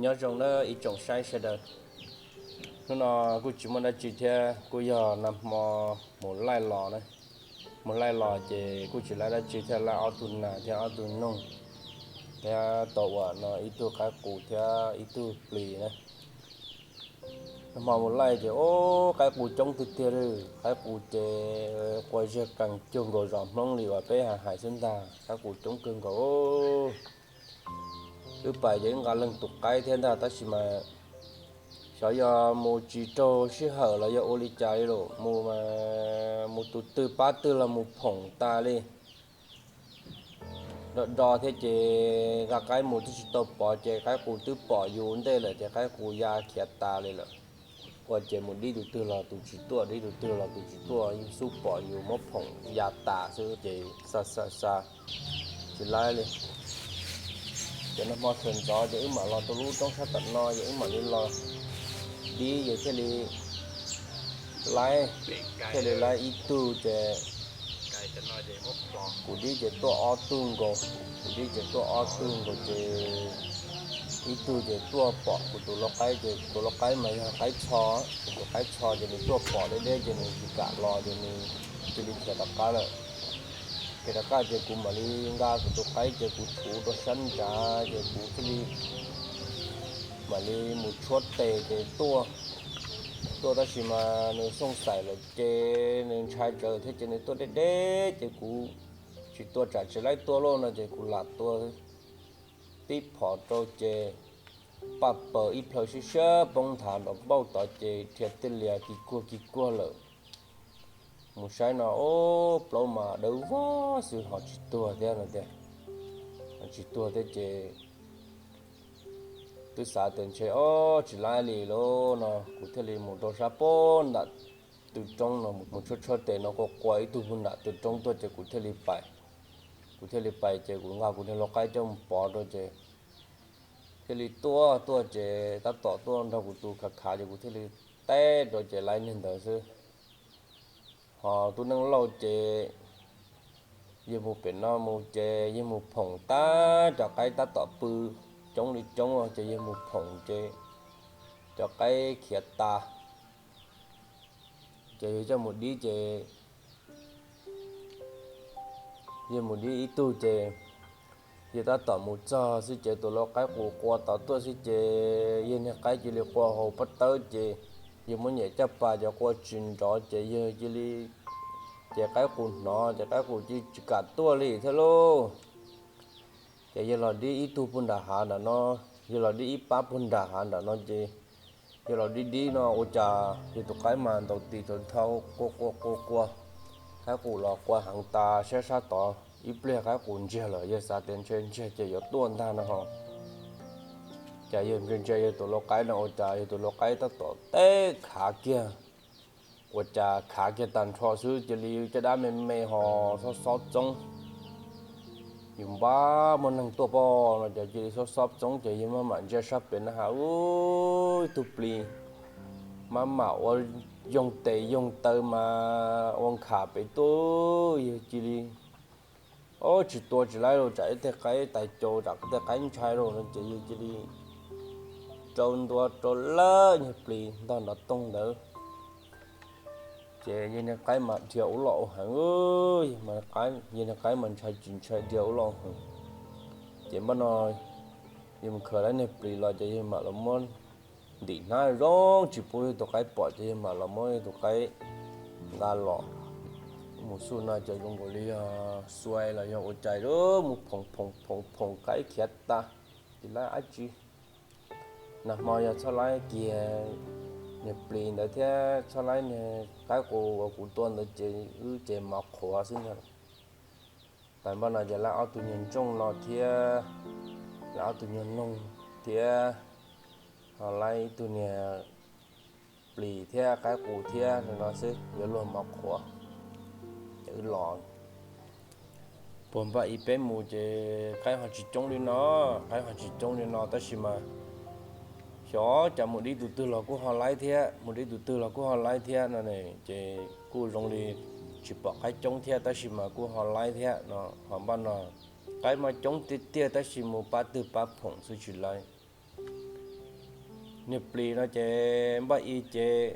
Nyob zoo nawb ib tsoom saib sawv daws. Hnub no kuj tsis muaj dab tsi thiab, kuj yog nag hmo mus laij los na. Mus laij los ces kuj tsis laij dab tsi thiab, laij ob tug nas thiab ob tug noog, thiab tau uas no ib tug qaib qus thiab ib tug plis na. Nag hmo mus laij ces ub, qaib qus coob tiag tiag li. Qaib qus ces quas zig qees cuag nkaus zos Hmoob li uas peb hais hais xwb ntag, qaib qus coob kawg nkaus. Wb pais ces wb nqa leej tus qaib thiab ntag, tab sis mas xyov yog mus tsis raug sij hawm los yog ua li cas li lawm, mus mas mus tus twg pab twg los mus phoom tas li. Do do thiab ces nqa qaib mus twb tsis tau pov ces qaib qus twb pom yus ntej lawm ces qaib qus ya khiav tas li lawm. Ua ces mus dib tus twg los tus tsis tuaj, dib tus twg los tus tsis tuaj, yeej xub pom yus muab phoom ya tas xwb ces xa xa xa, tsis laib li. Ces nag hmo sawv ntxov ces wb mam los rau lub roob sab tom no ces wb mam li los dib ces thiaj li laib, thiaj li laib ib tug ces kuv dib ces tuaj ob tug nkaus, kuv dib ces tuaj ob tug nkaus ces ib tug ces tuaj pom kuv tus lau qaib ces kuv tus lau qaib mas yog qaib tsho, kuv tus qaib tsho ces nws tuaj pom deb deb ces nws tsis kam los ces nws cia li khiav rov qab lawm. Khiav rov qab ces kuv mam li nqa kuv tus qaib ces kuv tshuv rau sab nrad ces kuv thiaj li mam li mus tshuab tes ces tuaj, tuaj tab sis mas nws xooj xaim lawm ces nws ntshai tsawv thiab ces nws tuaj deb deb ces kuv tsis tua tsam tsis laib tua lauj no ces kuv lam tua tib phom rau ces paj paws ib plhaw siab siab poob nthav nraum npauj tod ces rhiav tij lias kis kuag kis kuag lawm. Mus saib no ub, plaub mas dawb vog xwb ho tsis tuag thiab no tias, ho tsis tuag thiab ces twb xav tias ntshe ob tsis laib li lauj no kuv thiaj li mus rau sab pem nram tw roob no mus tshuab tshuab tes no quaj quaj ib tug puag nram tw roob tuaj ces kuv thiaj li pais, kuv thiaj li pais ces kuv nqa kuv niag lau qaib coj mus pov rau ces thiaj li tuaj tuaj ces tab tom tuaj nrog kuv tus khav khav ces kuv thiaj li teb rau ces laib niag ntawd xwb. Ho tub Neej Lauj ces yawg mus pem no mus ces yawg mus phoom tag cov qaib tab tom pw coob li coob ces yawg mus phoom ces cov qaib khiav tas ces yawg coj mus dib ces yawg mus dib ib tug ces yawg tab tom mus txog xwb ces tus lau qaib qus qua tod tuaj xwb ces yawg niag qaib cia li qua hauv pob tawb ces yawg muab nyem caj pas ces qua tsis nrov ces yawg cia li, ces qaib qus hnov ces qaib qus cia li tsis kam tuaj li thiab lauj. Ces yawg los dib ib tug puag nram hav nram no, yawg los dib ib pab puag nram hav nram no ces yawg los dib dib no ua cas yawg tus qaib mas ntaus tis thav nthau qua qua qua qua, qaib qus los qua heev tas sab sab tod ib pliag qaib qus ntsiag lawm, yawg xav tias ntshe ntsiag ces yuav tuaj ntag no ho. Ces yawg ntsia ntsia yawg tus lau qaib no ua cas yawg tus lau qaib tab tom teb khav kiag, ua cas khav kiag tag nrho xwb cia li caj dab me me ho xob xob txoob. Yus npaj muaj neeg tuaj pom no ces cia li xob xob txoob ces yawg maj mam ntsia sab pem na has ub, ib tug plis maj mam ua yoog tes yoog taw mas ua nkham pem tuaj, yawg cia li ob tsis tua tsis laib los tsam ib teg qaib tais caus tsam tej qaib ntshai los no ces yawg cia li rau ntua rau lawm niag plis ntog nrov toog ntawd. Ces yawg niag qaib mas dhia ub los ua heev, yawg niag qaib mas ntshai tsis ntshai dhia ub los heev. Ces npaj no yawg mus khaws lawm niag plis los ces yawg mam los muab ntim hnab zoo tsis pub yawg tus qaib pom ces yawg mam los muab yawg tus qaib nqa los. Mus xub no ces zoo nkaus li yog xuav los yog ua cas mus phoom phoom phoom phoom qaib khiav tas, tsis laib dab tsi. Nag hmo yog txhob laib kiag niag plis ntawd thiab txhob laib niag qaib qus uas kuv tua ntawd ces wb ces mov qhuav xwb ntag. Tag npaj no ces laib ob tug nyuag ntsooj no thiab, laib ob tug nyuag noog thiab, ho laib ib tug niag plis thiab qaib qus thiab no xwb yuav luag mov qhuav. Ces wb los puag npaj ib peb mus ces qaib ho tsis coob li no, qaib ho tsis coob li no tab sis mas xyov cas mus dib tus twg los kuj ho laib thiab, mus dib tus twg los kuj ho laib thiab no ne, ces kuj zoo li tsis pom qaib coob thiab tab sis mas kuj ho laib thiab no. Ho npaj no qaib mas coob tiag tiag tab sis mus pab twg pab phoom xwb tsis laib. Niag plis no ces npaj i ces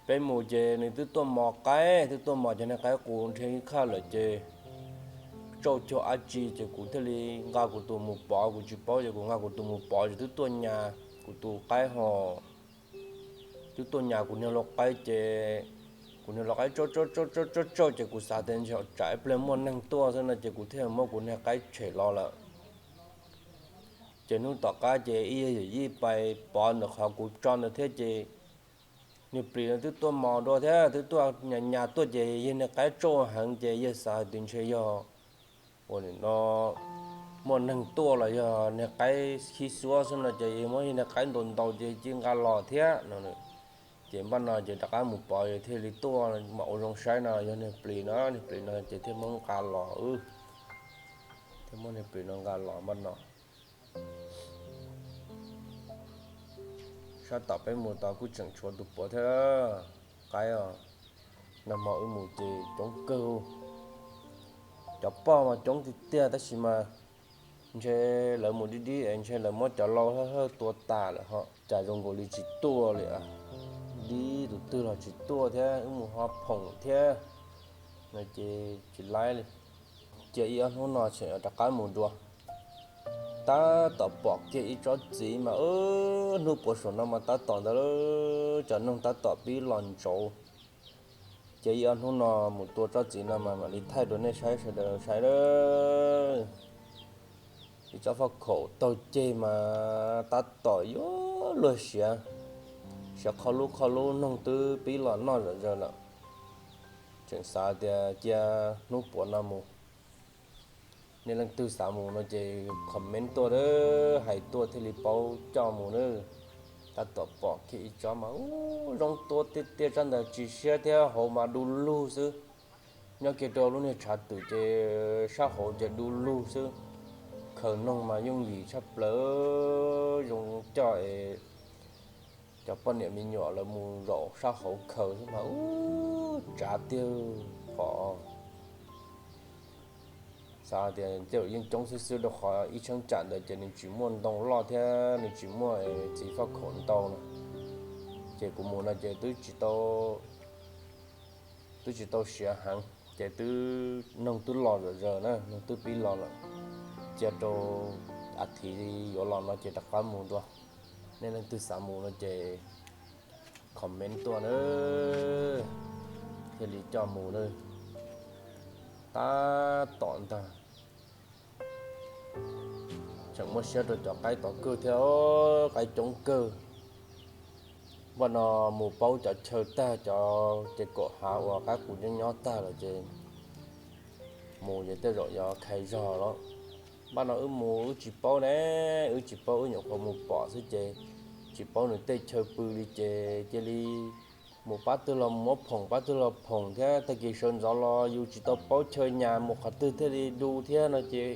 peb mus ces nws twb tuaj mos qaib, twb tuaj mos cov niag qaib qus nrhiav ib qhaj lawm ces tsauj cuag dab tsi ces kuv thiaj li nqa kuv tus mus pov, kuv tsis paub ces kuv nqa kuv tus mus pov ces twb tuaj nyas kuv tus qaib ho twb tuaj nyas kuv niag lau qaib ces kuv niag lau qaib tsauj tsauj tsauj tsauj tsauj ces kuv xav tias ntshe tsam ib pliag muaj neeg tuaj xwb no ces kuv thiaj muab kuv niag qaib tshem los lawm. Ces hnub tom qab ces ib yawg yawm yij pais pov ntawm qhov kuv tso ntawd thiab ces niag plis no twb tuaj mos dua thiab twb tuaj nyas nyas tuaj ces yawg niag qaib tsauj heev ces yawg xav hais tias ntshe yog ua nim no muaj neeg tuaj los yog niag qaib khib xuab xwb no ces yawg muab yawg niag qaib ntaus ntaus ces cia nqa los thiab no. Ces npaj no ces rov qab mus pov yawg thiaj li tuaj mam ua zoo saib no yog niag plis no, niag plis no ces thiaj muab nqa los, thiaj muab niag plis no nqa los npaj no. Sab tom peb mus tod kuj tseem tshuav tus puav thiab qaib os. Nag hmo wb mus ces coob kawg, cov poj mas coob tiag tiag tab sis mas ntshe lawv mus dib dib es ntshe lawv muab cov lau hawj hawj tua tas lawm ho cas zoo nkaus li tsis tuaj li. Dib tus twg los tsis tuaj thiab wb mus ho phoom thiab no ces tsis laib li. Cia ib ob hnub no tseem rov qab mus dua. Tab tom pom kiag ib tsob txiv mas hnub puav saum no mas tab tom ntawd cov noog tab tom pib los ntsauv. Cia ib ob hnub no mus tua tsob txiv no mas mam li thaij rau nej saib sawv daws saib lawm. Ib tsob faj khaum taug ceg mas tab tom yuav luag siav, siav qho lub qho lub noog twb pib los noj zom zaws lawm. Tseem xav tias cia hnub puav no mus. Nej leej twg xav mus no ces comment tuaj a, hais tuaj thiaj li paub coj mus na. Tab tom pom kiag ib tsob mas ub zoo tua tiag tiag, tsob ntawd tsis siab thiab hauv mas du lug xwb. Nyob kiag rau lub niag tshav twm ces sab hauv ces du lug xwb. Khaws noog mas yooj yim tshaj plaws, zoo coj es cov poj niam me nyuam lawv mus zaum sab hauv khaws xwb mas ub tsav tiag phom. Xav tias tej zaum yeej coob xwb xwb rau qhov ib cheeb tsam ntawd ces nws tsis muaj ntoo loj thiab nws tsis muaj txiv faj khaum ntau no. Ces kuv mus no ces twb tsis tau, twb tsis tau siav heev ces twb noog twb los zom zaws na, noog twb pib los lawm. Cia rau a thiv yuav los no ces rov qab mus dua. Nej leej twg xav mus no ces comment tuaj na, thiaj li coj mus na. Tab tom ntag, tseem muaj siab rau cov qaib tom kawg thiab, qaib coob kawg. Npaj no mus paub cov chaw tag, cov ces kaum hav uas qaib qus nyob nyob tag lawm ces mus ces tej zaum yuav khai zog los. Npaj no wb mus wb tsis paub ne, wb tsis paub, wb nyuam qhuav mus pom xwb ces tsis paub nws tej chaw pw li ces cia li mus pab twg los muab phoom pab twg los phoom thiab, tag kis sawv ntxov los yus tsis tau paub chaw nyas mus qhov twg thiaj li du thiab no ces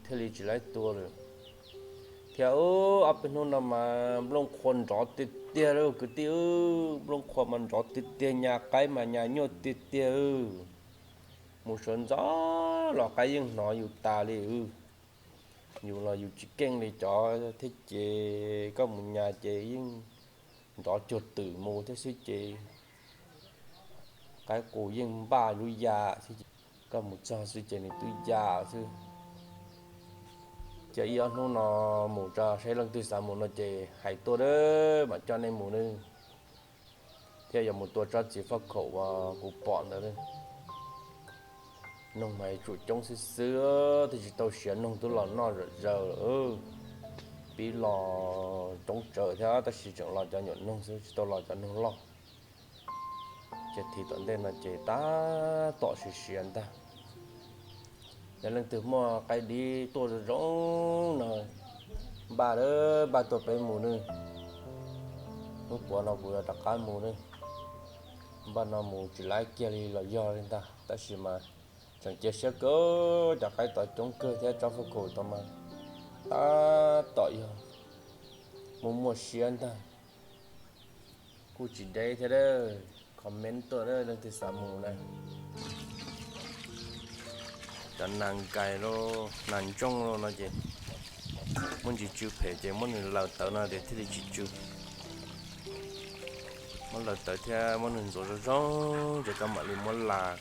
thiaj li tsis laib tua lawm. Thiab ob peb hnub no mas nplooj qhuav nrov tiag tiag li kwv tij, nplooj qhuav mas nrov tiag tiag, nyas qaib mas nyas nyuaj tiag tiag. Mus sawv ntxov los qaib yeej hnov yus tas li. Yus los yus tsis keej li cov thiab ces koj mus nyas ces yeej nrov cuag twm mus thiab xwb ces qaib qus yeej npaj lub ya xwb ces koj mus txog xwb ces nws twb ya xwb. Ces ib ob hnub no mus tso saib leej twg xav mus no ces hais tuaj a, mam coj nej mus na. Thiab yuav mus tua tsob txiv faj khaum uas kuv pom ntawd. Noog mas tsum coob xwb xwb, twb tsis tau siav noog twb los noj zom zaws. Pib los coob tsawv thiab tab sis tseem los cov nyuam noog xwb tsis tau los cov noog loj. Ces thiv tom ntej no ces tab tom siav siav ntag. Yog leej twg muaj qaib dib tuaj zoo zoo no npaj a, npaj tuaj peb mus nawb. Hnub puav no kuv yuav rov qab mus nawb. Npaj no mus tsis laib kiag li los yog li ntag tab sis mas tseem cia siab kawg, cov qaib tod coob kawg thiab tsob faj khaum tod mas tab tom yog muaj muaj siab ntag. Kuj tsis deb thiab a, comment tuaj a leej twg xav mus na. Cov nas nkais los nas ntsooj los no ces Muab ntsis tsw phem ces muab nws laws tawv no ces thiaj li tsis tsw. Muab laws tawv thiab muab nws ntxuav zoo zoo ces koj mam li muab las.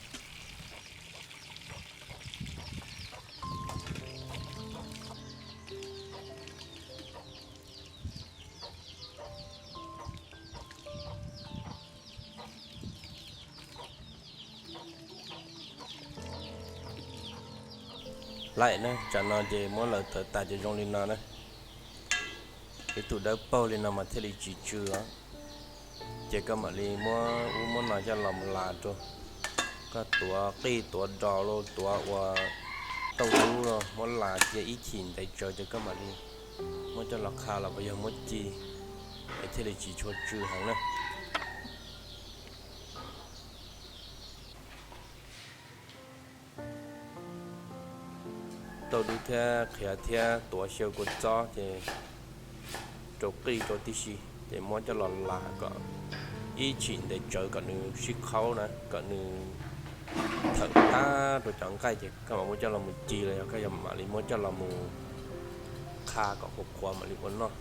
Laim na, tsam no ces muab laws tawv tas ces zoo li no na. Ib tug dawb paug li no mas thiaj li tsis tsw os. Ces koj mam li muab ub muab no coj los mus las rau. Koj tuav qij tuav dos los tuav ua tauj dub los muab las cia ib chim ntev tsawv ces koj mam li muab coj los qha los puas yog muab ci, es thiaj li tsis tshua tsw heev na. Tauj dub thiab qhiav thiab tuav xyaw kua txob ces rau qij rau tib si, ces muab coj los las kom ib chim ntev tsawv kom nws sib qhaub na, kom nws thawm tag rau cov nqaij ces koj mam muab coj los mus ci los yog koj yuav mam li muab coj los mus qha kom qhuav qhuav mam li ua noj.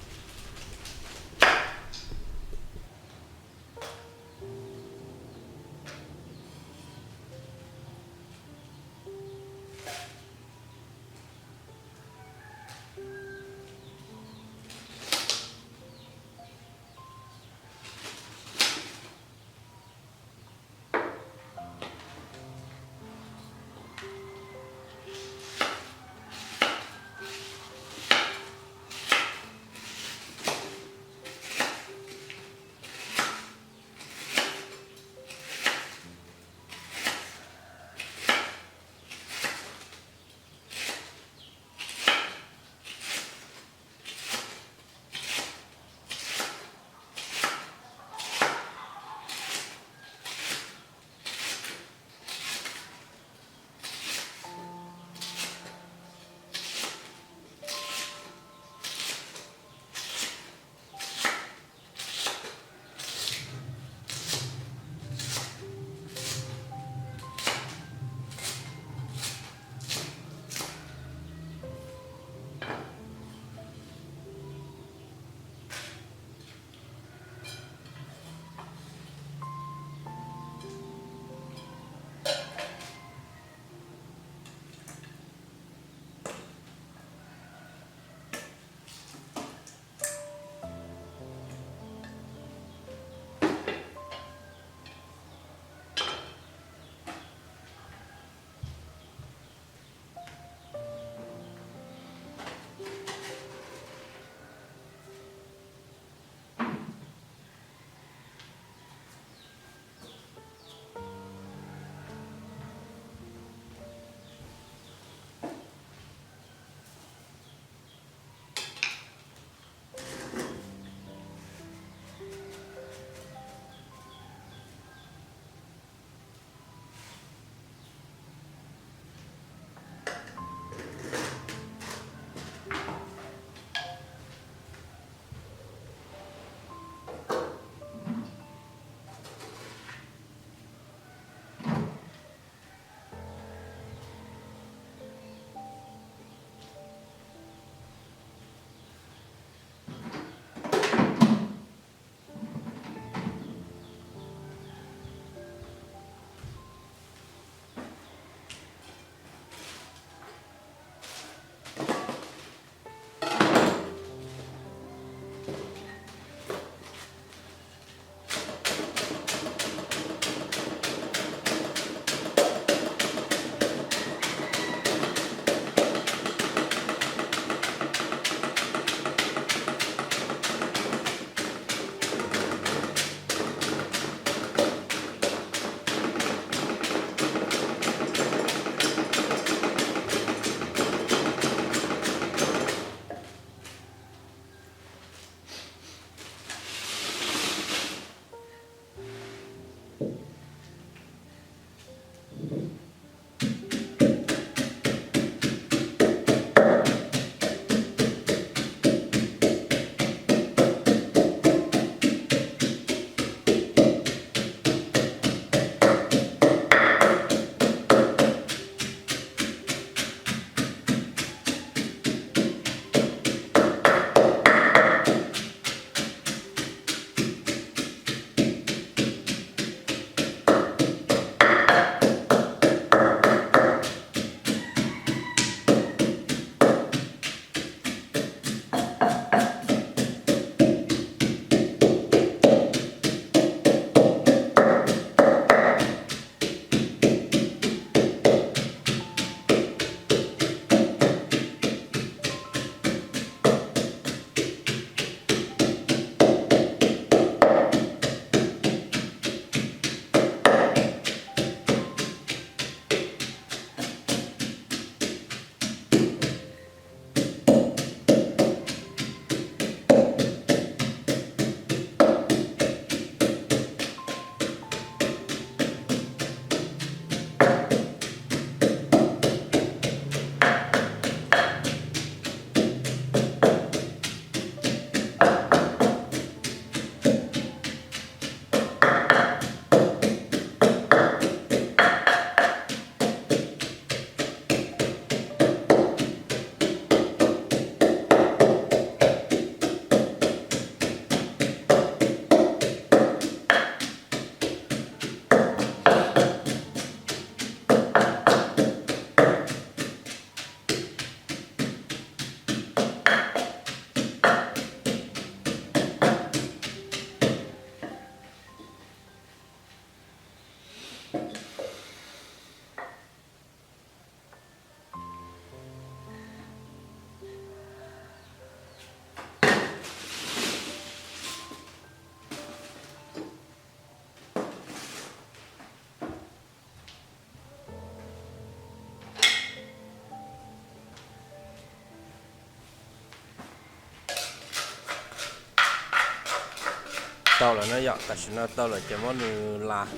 Tau lawm na yom, tam sim no tau lawm ces muab nws las,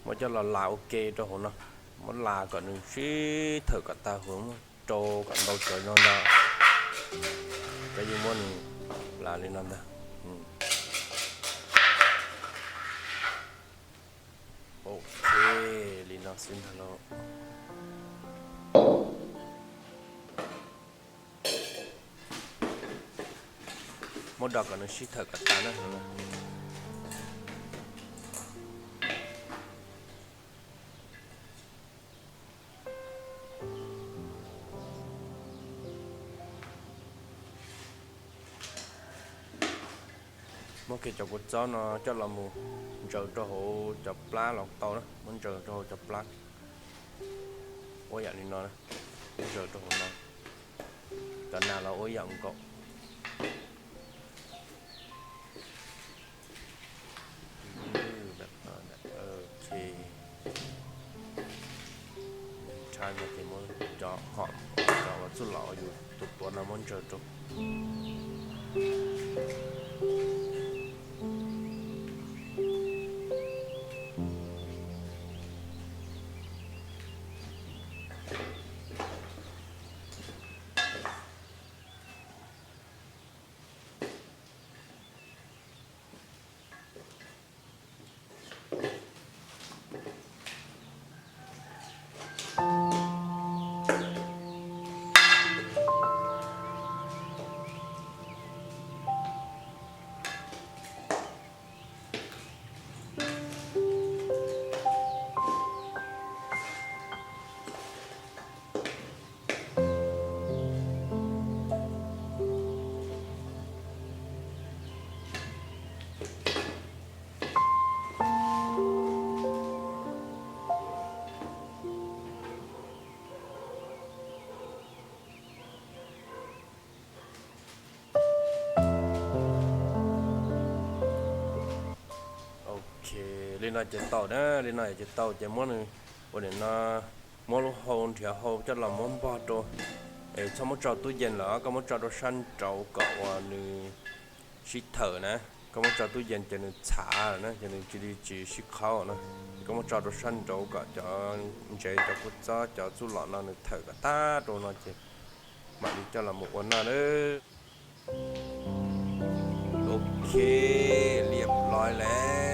muab coj los las ua ke rau hauv no, muab las kom nws sib thawm kom tag huv, muab rau kom ntau cov zog ntag. Cov yeej muab nws las li no ntag. Ok, li no xwb ntag lauj. Muab do kom nws sib thawm kom tas na. Muab kiag cov kua txob no coj los mus ntsaws rau hauv cov plab los tau na, muab ntsaws rau hauv cov plab ua yam li no, muab ntsaws rau hauv no, cov nas los ua ib yam nkaus. Ntshai no ces muab cov hom, cov uas txuj lom uas yus tus tuav no muab ntsaws rau. Ok, li no ces tau na, li no ces tau ces muab nws ua nim no, muab lub hau nrhiav hau coj los muab npog rau, es txhob muab tso tub yees lawm, koj muab tso rau sab nraud kom uas nws sib thawm na. Koj muab tso tub yees ces nws txhav lawm na, ces nws cia li tsis sib qhaub na. Koj muab tso rau sab nraud kom cov ntsev, cov kua txob, cov txuj lom no nws thawm kom tag rau no ces mam li coj los mus ua noj nawb. Ok, liam loi lawm.